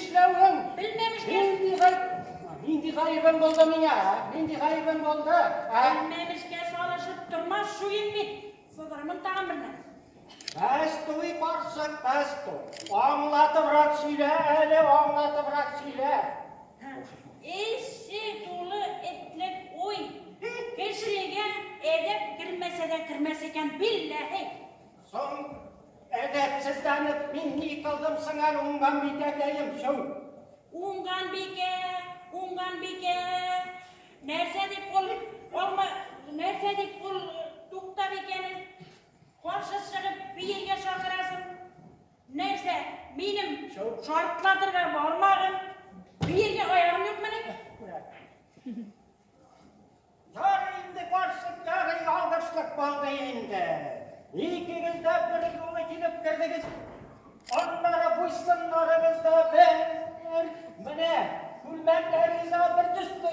Нишләвең? Белмәмешкә. Нинди гаеп? Нинди гаебем булды миңа? Ә? Нинди гаебем булды? Ә? Белмәмешкә салышып тормас шуен бит. Сыдырмын тагын берне. Бәстуй, карчык, бәстуй. Аңлатыбрак сөйлә әле, аңлатыбрак сөйлә. Эче тулы этлек уй. Кешегә әдәп кермәсә дә кермәс икән, билләһи. Соң әдәпсезләнеп мин ни кылдым соң әле, уңган бикәкәем? Чү. Уңган бикә, уңган бикә. Нәрсә дип ул алма, нәрсә дип ул Туктабикәне каршы чыгып биергә чакырасың? Нәрсә, минем шартлатырга бармагым, биергә аягым юкмыни? Ярый инде, карчык, ярый, ялгышлык булды инде. Икегез дә бер юлы килеп кердегез. Аннары буйсыннарыгыз да бер. Менә күлмәкләрегез дә бер төсле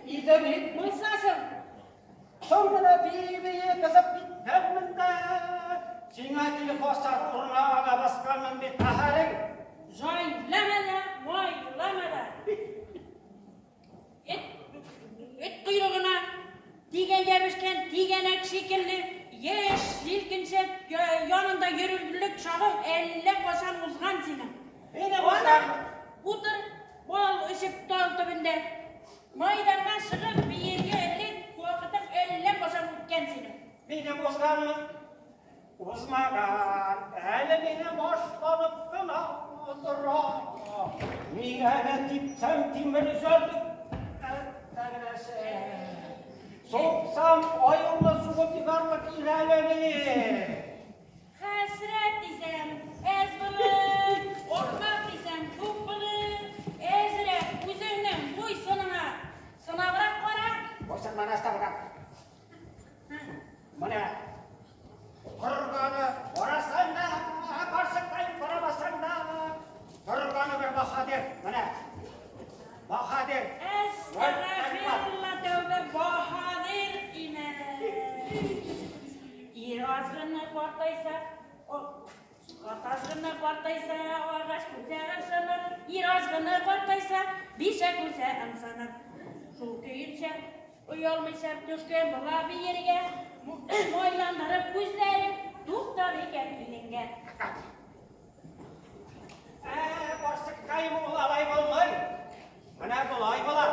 иде бит. Монсасың. Соң менә бии-бии кызып киткәнмен дә, сиңа килеп басар урынга ана басканмын бит, каһәрең. Җайлама да, майлама да. Эт, эт койрыгына тигән ябешкән тигәнәк шикелле яшь җилкенчәк янында йөрерлек чагың әллә кайчан узган синең. Минем Ана, узган. утыр, бал эчеп тал төбендә. Майданга чыгып биергә элек вакытың әллә кайчан үткән синең. Минем узганмы? Узмаган. Әле минем башланып кына тора. Мин әле типсәм тимер өзәрлек. Әттәгенәсе. Суксам аюны сугып егарлык ир әле мин. Хәсрәт дисәм, әз булыр, ахмак дисәм, күп булыр. Әзрәк үзеңнең буй-сыныңа сынабрак кара. Буйсынманы астабрак. Менә торганы карасаң да, карчыктай карамасаң да, торганы бер баһадир. Менә баһадир. Әстәгъфирулла, тәүбә, баһадир имеш. Ир азгыны картайса, ат азгыны картайса, агач күрсә ышаныр, ир азгыны картайса, бишә күрсә ымсыныр. Шул көенчә оялмыйча төшкән була биергә, майландырып күзләрен, туктап икән киленгә. Ә, карчыккаем, ул алай булмый. Менә болай була.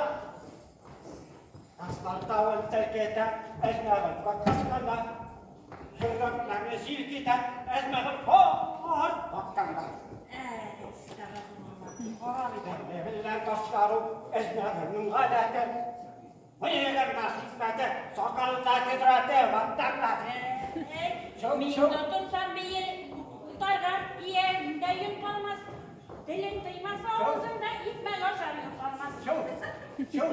Ташлар тавын селкетә, әзмәвер катканда, йөрәкләрне җил китә, әзмәвер карт батканда. Әстәгъфирулла. Харап итә. Белән ташлару әзмәвернең гадәте. Мыегында хикмәте, сакалында кодрәте, ваттакта. Мин тотынсам бие утарга, иягеңдә йон калмас. Телең тыймаса авызыңда икмәк ашар йон калмас. Чу, чу.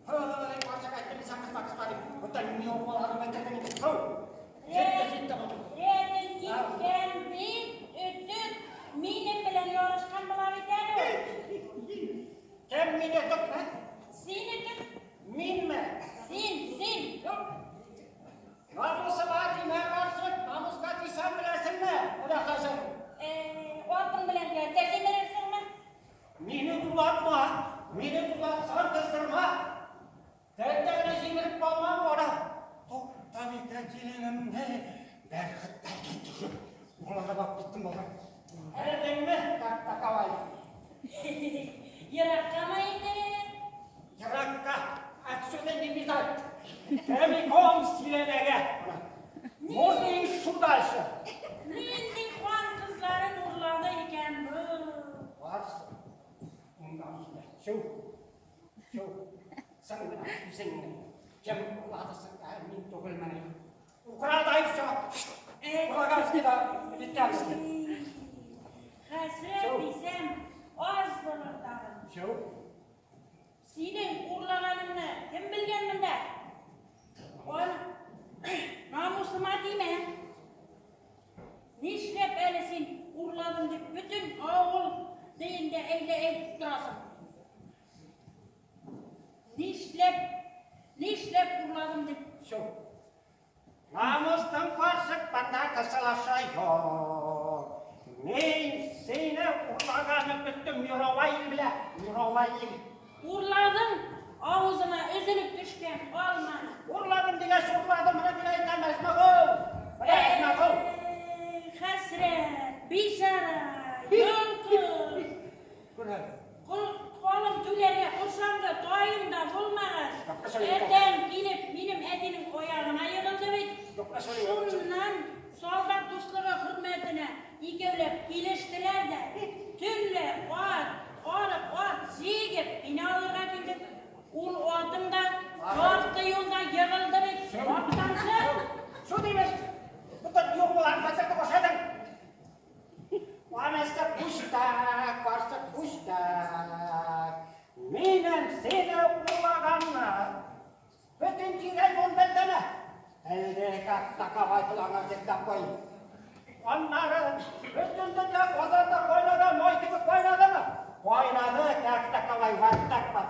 Һай, карчык әйтте, мин кызма, кызма дип. Бөтен нервыларым бетердең инде. Һау. Җитте, җитте бу. Рәтең киткән бит, өтек, минем белән ярышкан була бит әле ул. Кем мине өтекме? Син өтек. Минме? Син, син. Намусыма тимә, карчык, намуска тисәм беләсеңме? Менә хәзер. Атың белән кәртә җимерерсеңме? Мине дулатма, мине дулатсаң кыздырма. Кәртә генә җимереп калмам ара. Тукта бит киленемне. Бәрхет бәрхет төшеп. Урларга барып киттем балам. Әдеңме? Так, такавай. Ераккамы инде? Еракка. Отсюда не бежать. Прямиком Силәнәгә. Можно еще дальше. Нинди хан кызларын урлады икән бу? Барсын. Уннан килә. Чү. Чү. Син менә үзеңне. Кем урладысың? Ә, мин түгелмени. Украл и все. Урлаганский да Литвянский. Хәсрәт дисәм, аз булыр тагын. Чү. Синең урлаганыңны кем белгән монда? Ан намусыма тимә. Нишләп әле син урладым дип бөтен торасың. Нишләп, нишләп урладым дип. Шул. Намустың карчык бында кысылышы юк. Мин сине урлаганны бөтен мировой ил белә, мировой ил. Урладың авызыңа өзелеп төшкән алманы. Урладым дигәч урладым, менә мин әйтәм, Әсмәгол. Менә Әсмәгол. Эй, хәсрәт, бичара, йолкыш. Күрә. Колым түләргә корсаңда таем да булмагач, әтәң килеп минем әтинең аягына егылды бит. Шуннан солдат дуслыгы хөрмәтенә икәүләп килештеләр дә, төнлә ат, арык ат җигеп мине алырга килде. Ул атым да ярты юлда егылды бит. Мактанчык. Шу димеш. Бөтен юк булган хәзерге башадың. Анысы пустяк, карчык, пустяк. Минем сине урлаганны бөтен тирә-юнь белдеме? Әлде как таковой колагыңа җөпләп куй. Аннары бөтен дөнья Казанда кайнады, май кебек кайнадымы? Кайнады, как таковой, вот так вот.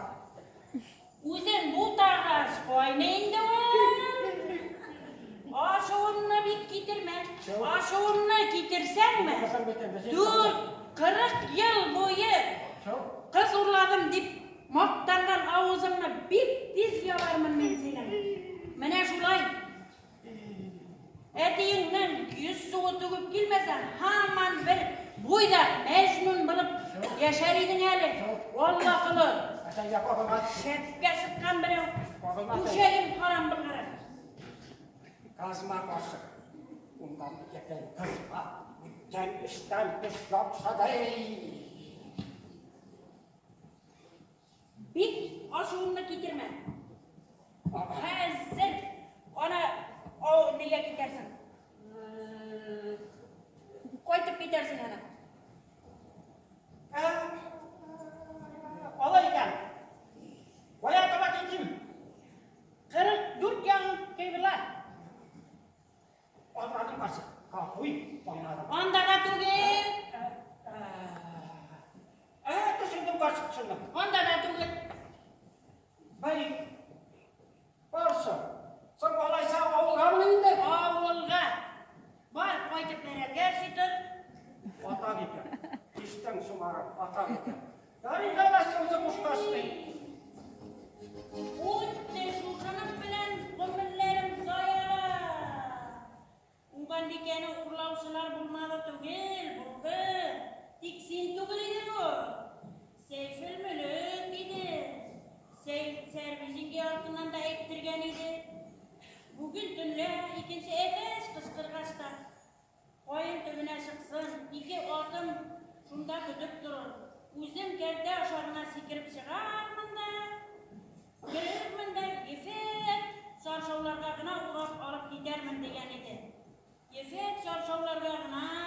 Үзең бутагач кайный инде ул. Ашуымны бик китермә. Ашуымны китерсәңме? Кызым бөтен безнең. Дүрт, 40 ел буе Шул. кыз урладым дип мактанган авызыңны бик тиз ябармын мин синең. Менә шулай. Әтиеңнең йөз суы түгеп килмәсә, һаман бер буйдак Мәҗнүн булып яшәр идең әле. Алла колы. Әтәйгә кагылма. Шәпкә сыккан берәү. Кагылма. Түшәгем харам булгыры. Кызма, карчык. Уңган икән, кызма. Үткән эштән төш яхшы ди. Бик ашуымны китермә. Хәзер ана ау нигә китәрсең? Кайтып китәрсең ана. Ә, алай икән. Кая таба китим? 44 яң кыйбла. Аңладым, карчык. Куй, аңладым. Анда да түгел. Ә, төшендем, карчык, төшендем. Анда да түгел. Бәй, карчык. Соң алайса авылгамы инде? Авылга. Бар, кайтып бәрәкәр ситер. Атак икән. Кичтең шумары, атак икән. Ярый да үзе кушкач ди. Үтте шушының белән гомерләрем заяга. Уңганбикәне урлаучылар булмады түгел, булды. Тик син түгел идең ул. Сәйфелмөлек иде. Сәрби җиңги артыннан да әйттергән иде. Бүген төнлә икенче әтәч кычкыргач та каен төбенә чыксын, ике атым шунда көтеп торыр. Үзем кәртә аша гына сикереп чыгармын да, керермен дә ефәк чаршауларга гына урап алып китәрмен дигән иде. Ефәк чаршауларга гына.